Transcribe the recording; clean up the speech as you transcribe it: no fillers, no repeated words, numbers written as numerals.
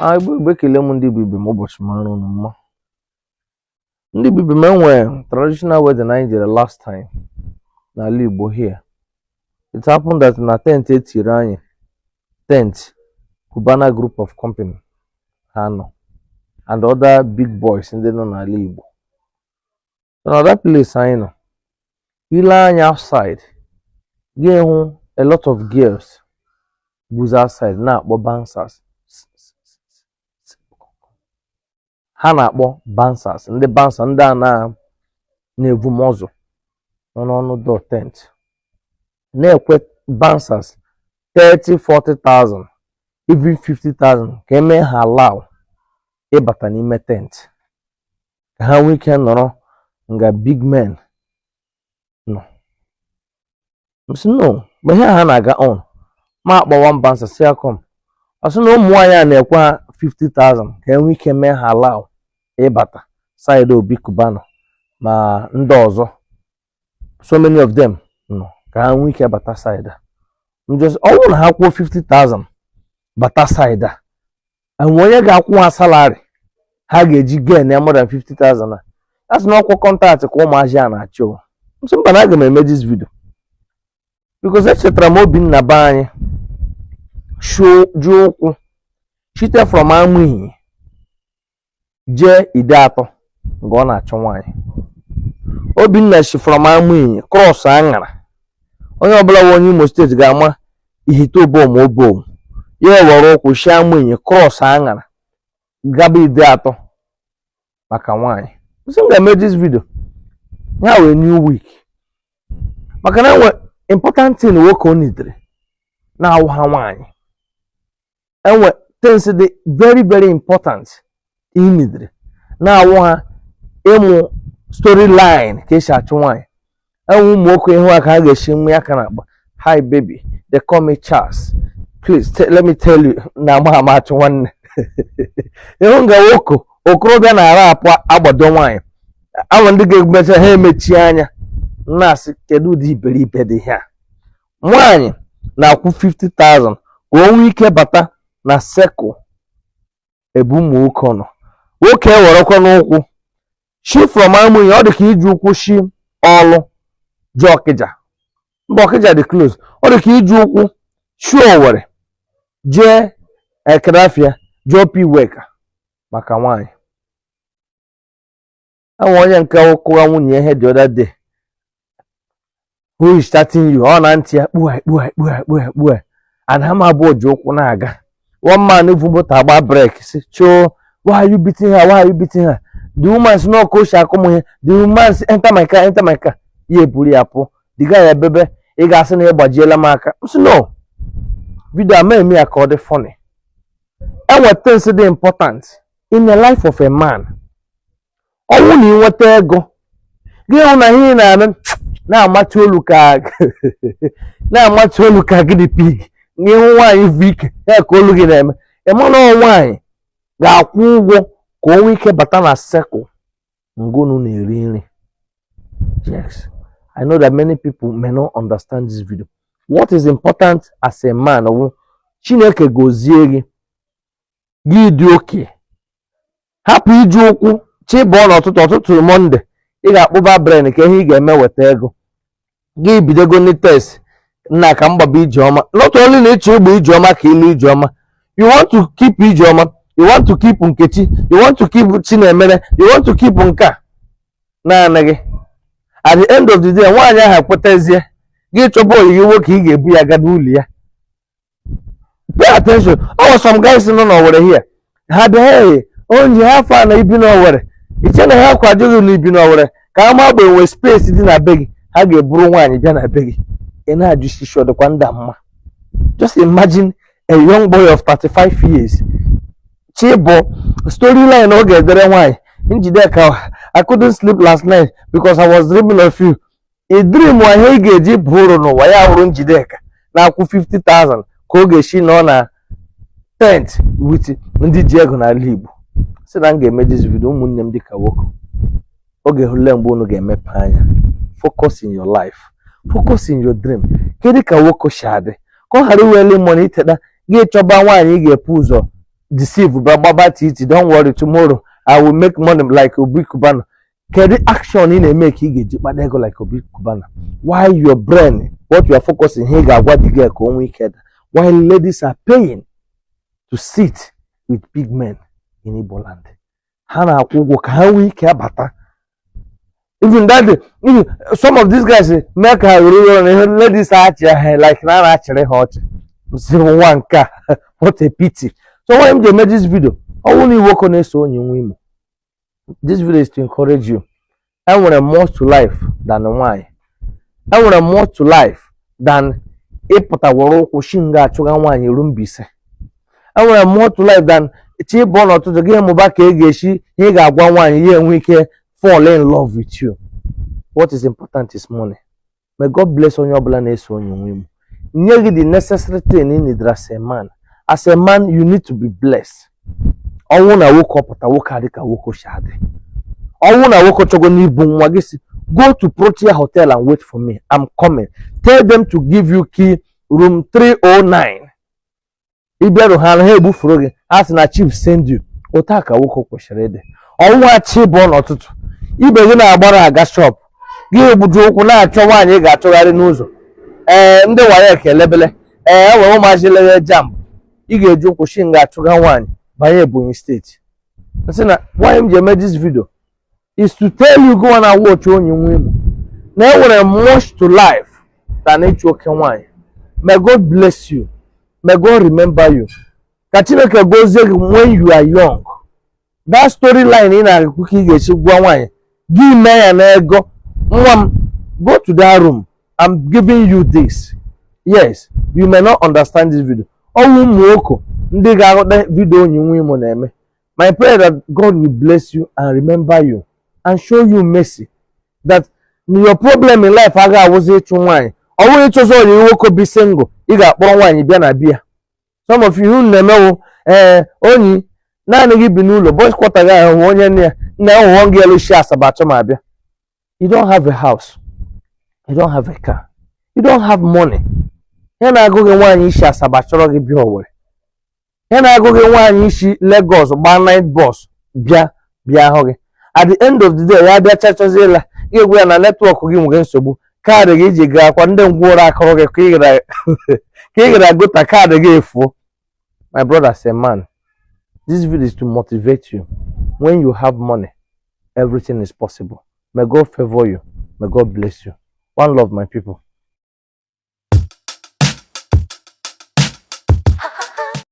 Igbo Igbo, ekele m ndị Igbo ibe m. Ụbọchị mara unu mma, ndị Igbo ibe m. Enwe traditional wedding anyị jere last time n'ala Igbo here. It happened that na tent etiri anyị, tent Cubana Group of Company ha nọ and other big boys ndị nọ n'ala Igbo. So na that place anyị nọ, ile anya outside, gị hụ a lot of girls guzo outside na-akpọ bouncers. Ha na-akpọ bouncers, ndị bouncer, ndị a na-evu mọzụ nọ n'ọnụ door tent, na-ekwe bouncers 30, 40,000, even 50,000 ka emee ha allow ịbata n'ime tent ka ha nwee ike nọrọ nga big men nọ. M sị no. Mgbe ihe ha na-aga on, ma akpọ one bouncer si ya come. Ọ sị na ụmụ nwaanyị a na-ekwe ha 50,000 ka e nwee ike mee ha allow ịbata side Obi Cubana ma ndị ọzọ, so many of them nọ, ka ha nwee ike bata side a. M just, ọ bụrụ na ha kwụọ 50,000 bata side a, enwe onye ga-akwụ ha salary ha ga-eji gain ya more than 50,000 a? A sị na ọkwụ contract ka ụmụazị a na-achọ o. M sị mba, na aga m eme this video because echetara m Obinna be anyị ji ụkwụ site from Amụihi jee Ideatọ mgbe ọ na-achọ nwaanyị. Obinna si from Amụihi cross Aṅara. Onye ọbụla nwe onye Imo Steeti ga-ama Ihite Obom. Obom ya ewere ụkwụ si Amụihi cross Aṅara gaba Ideatọ maka nwaanyị. Sị m ga-eme this video ya wee new week maka na enwe important thing nwoke o nidere na-awụ ha nwaanyị. Enwe things dị very very important ị nidere na-awụ ha ịmụ storyline ka esi achụ nwaanyị. Enwe ụmụ nwoke ihu aka ha ga-esi nwe aka na-akpa, "Hi baby, they call me Charles. Please let me tell you," na ama ama achụ nwanne. Ịhụ nga nwoke okorobịa na-ara apụ agbado nwaanyị awa, ndị ga-emecha ha emechi anya na-asị, kedu ụdị iberibe dị ihe a? Nwaanyị na-akwụ 50,000 ka o nwee ike bata na circle ebe ụmụ nwoke nọ. Nwoke ewerekwa n'ụkwụ shi from Amụnye, ọ dị ka iji ụkwụ shi Ọlụ jee Ọkịja. Mba, Ọkịja dị close. Ọ dị ka iji ụkwụ shi Owere jee Ekerafia, jee Upper Iweka maka nwaanyị. Enwe onye nke kụwa nwunye ihe the other day, "Who is chatting you?" Ọ na ntị ya kpua kpua kpua kpua kpua, and ha ma abụọ ji ụkwụ na-aga. One man vu moto agba brake si choo, "Why are you beating her? Why are you beating her?" The woman si n'ọkụ oshi akụ m ihe. The woman si, "Enter my car, enter my car." Ya eburu ya pụọ. The guy ebebe, ị ga-asị na ị gbajiela m aka. M sị no, video ama eme ya ka ọ dị funny. Enwe things dị important in the life of a man. Ọnwụ na ị nweta ego gị, hụ na ihe ị na-eme na-amachi olu ka gịnị pig. Ịhụ nwaanyị bụ ike ya ka olu gị na-eme. Ị ma na ọ nwaanyị ga-akwụ ụgwọ ka o nwee ike bata na circle ngunu na-eri nri. Yes, I know that many people may not understand this video. What is important as a man wụ Chineke gozie gị, gị dị oke, hapụ iji ụkwụ chịbọọ n'ọtụtụ ọtụtụ Monday. Ị ga-akpụba brain ka ihe ị ga-eme weta ego gị bidogo test nna ka mgbaba ijeọma. Not only na ịchọ ịgba ijeọma ka ịlụ ijeọma, you want to keep ijeọma, you want to keep Nkechi, you want to keep Chinemere, you want to keep nke a naanị gị. At the end of the day, nwaanyị ahụ ekwetazie gị chọba oyiyi nwoke ị ga-ebu ya gaba ụlọ ya. Pay attention. Ọ nwere some guys nọ n'Owerri here, ha bịa, "Hey, onye ha afọ na ibi n'Owerri." Iche na ha kwado gị na ibi n'Owerri ka ama agba enwe space dị na be gị, ha ga-eburu nwaanyị bịa na be gị. Ị na-ajụ shishi ọ dịkwa nda mma. Just imagine a young boy of 35 years chịbụ storyline ọ ga-edere nwaanyị, "Njideka, I couldn't sleep last night because I was dreaming of you." Ị dream ihe ị ga-eji bụ uru n'ụwa ya hụrụ Njideka na-akwụ 50,000 ka ọ ga-esi nọ na tent with ndị ji ego n'ala Igbo. Sị na m ga-eme this video, ụmụnne m, dịka nwoke, oge hụle mgbe unu ga-emepe anya. Focus in your life, focus in your dream. Kedu ka nwoke si adị ka ọ ghara iwele money iteta gị chọba nwaanyị ị ga-epu ụzọ Deceive bịa gbaba titi, "Don't worry, tomorrow I will make money like Obi Cubana." Kedu action ị na-eme ka ị ga-eji kpata ego like Obi Cubana? Why your brain, what you are focusing, ihe ị ga-agwa the girl ka o nwee ike da? While ladies are paying to sit with big men in Igbo land, ha na-akwụ ụgwọ ka ha nwee ike abata. Even that day, even some of these guys mee ka ha were iwe na ihe ladies achị ha like na a na-achịrị ha ọchị. Sị nwa nke a, what a pity. So why m ji eme this video? Ọ bụrụ na iwoko na-eso onye nwe Imo, this video is to encourage you. Enwere more to life than nwaanyị. Enwere more to life than ịpụta were ụkwụ shi nga achụga nwaanyị ruo Mbaise. Enwere more to life than chi ịbụ n'ụtụtụ gị mụba ka ị ga-esi ihe ị ga-agwa nwaanyị ya enwe ike fall in love with you. What is important is money. May God bless onye ọbụla na-eso onye nwe Imo, nye gị the necessary thing you need as a man. As a man, you need to be blessed. Ọnwụ na nwoke ọpụta, nwoke adị ka nwoke si adị. Ọnwụ na nwoke chọgo n'ibu nwa gị si, "Go to Protea Hotel and wait for me, I'm coming." Tell them to give you key room 309. Ịbịarụ ha na ha egbufuru gị, ha sị na chief send you. Otu a ka nwoke kwesịrị ịdị. Ọnwụ achị bụ n'ụtụtụ, ibe gị na-agbara aga shop, gị egbuju ụkwụ na-achọ nwaanyị ị ga-achọgharị n'ụzọ. Ee, ndị WAEC elebele, ee, enwere ụmụazị lere JAMB. Ị ga-eji ụkwụ shi nga achụga nwaanyị banye Ebonyi Steeti. Nsị na why m ji eme this video is to tell you, go and watch onye nwe Imo, na enwere much to life than ịchụ oke nwaanyị. May God bless you. May God remember you. Ka Chineke gozie gị when you are young. That storyline ị na-ekwu ka ị ga-esi gwa nwaanyị gị mee ya n'ego, nwa m, go to that room, I'm giving you this. Yes, you may not understand this video. Ọnwụ ụmụ nwoke ndị ga-aghọta video onye nwe Imo na-eme. My prayer that God will bless you and remember you and show you mercy, that your problem in life agaghị awụzi ịchụ nwaanyị. Ọ bụghị ịchụzọ onye nwoke bi single, ị ga-akpọrọ nwaanyị bịa na bịa. Some of you na-emewo, ee, onyi naanị gị bi n'ụlọ boys quarter gị ahụ, onye nne ya nna ahụhụ gị elu shi Asaba achọ ma abịa. You don't have a house, you don't have a car, you don't have money. Ihe na-agụ gị nwaanyị isi Asaba chọrọ gị bịa Owerri. Ihe na-agụ gị nwaanyị isi Lagos gbaa night bus bịa bịa hụ gị. At the end of the day, ya bịa chachọzie ịla gị, egwu ya na network gị nwere nsogbu, kaadị gị iji gaa akwa ndị ngwụrụ akụrụ gị ka ị gara gota kaadị gị efuo. My brother, say man, this video is to motivate you. When you have money, everything is possible. May God favor you. May God bless you. One love, my people.